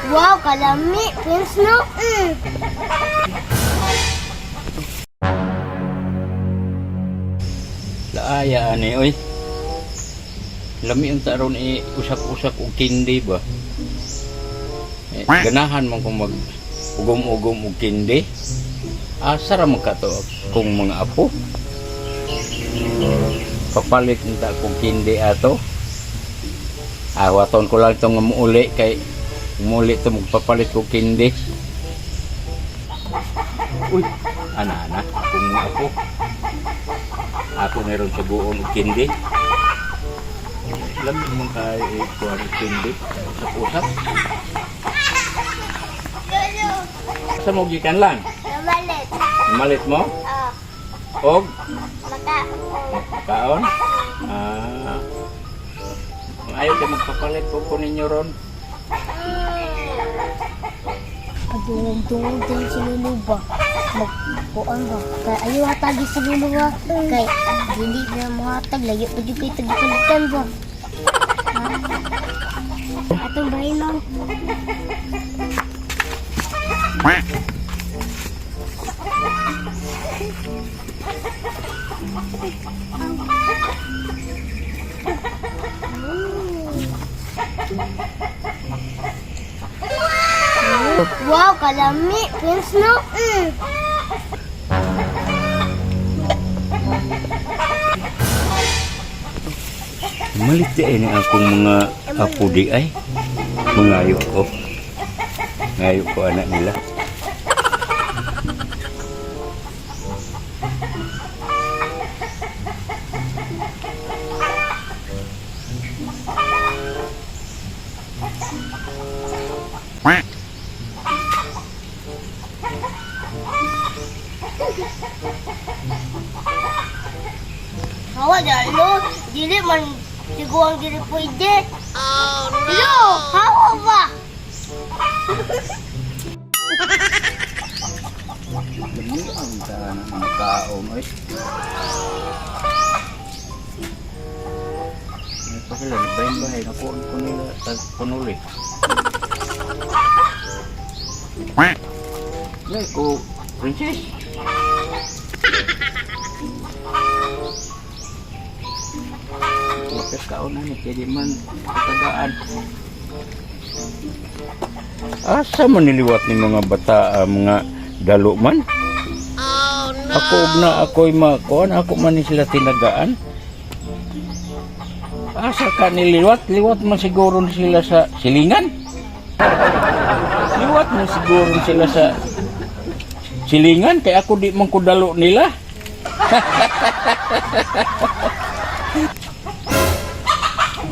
Wow, kalami. Prince, no? Mm. Laaya ani oy. Lami unta ron i usak-usak og kindi ba. Eh, ganahan man kung mag ugom-ugom og kindi. Asa ra man ka to kung mga apo. Papalit unta kog kindi ato. Ah, waton ko lang itong muuli kay muli to magpapalit kog kindi. Uy, ana ana akong mga apo. Ako meron sa buong og kindi. Lami man kay eh, kuan og kindi. Usap-usap. Lolo, Sa mo gikan lang. namalit. Malit mo Ah, og maka. kaon. Ah. Ayaw kay magpapalit po ko ninyo ron. Padungog-dungog din si Lulu ba? Magkuan ba? Kay ayaw hatagi si Lulu ba? Kay dili na mohatag layo pa jud kay tagpalitan ba? Ha? Atong bahinon. Wow, kalami. Prince, no? Mm. Malit di ay ni akong mga apo di ay. Mangayo ko. Ngayo ko anak nila. Hawa dalo, dili man siguang dili pwede. Oh no. Lo, hawa ba? Lami ang tanan ng mga kaon oy. May pa sila, nagbahin-bahin. Nakuha ko nila, tag panuli. Lay ko, princess. Lapit kaon na ni, kaya di man katagaan. Asa man niliwat ni mga bata, ah, mga dalo man? Ako og na ako'y makuan, ako man ni sila tinagaan. Asa ka niliwat? Liwat man siguro ni sila sa silingan. Liwat man siguro ni sila sa silingan kay ako di man ko dalo nila.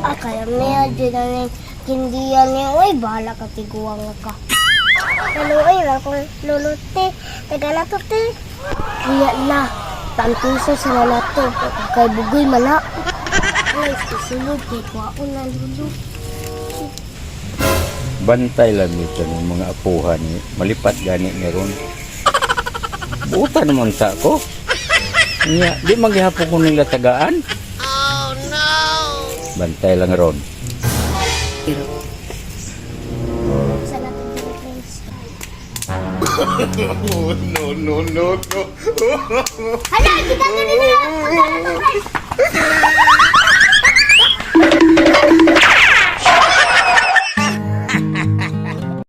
Ah, kalami adyo na ni kindiyan ni oy bahala ka tiguang ka. Lolo oy, akong lolo te. Taga na to te. Kuya na, pantuso sa na to. Kay bugoy man na. Ay, susunod kay kuwaon na lolo. Bantay lang ito ng mga apuhan ni malipat gani meron. Buta naman sa ko. Nya, di maghihapon ko nila tagaan. Oh no. Bantay lang ron. Sa na to dili, Prince. Oh, no, no, no, no. Hala, kita na nila! Pagkala to, Prince!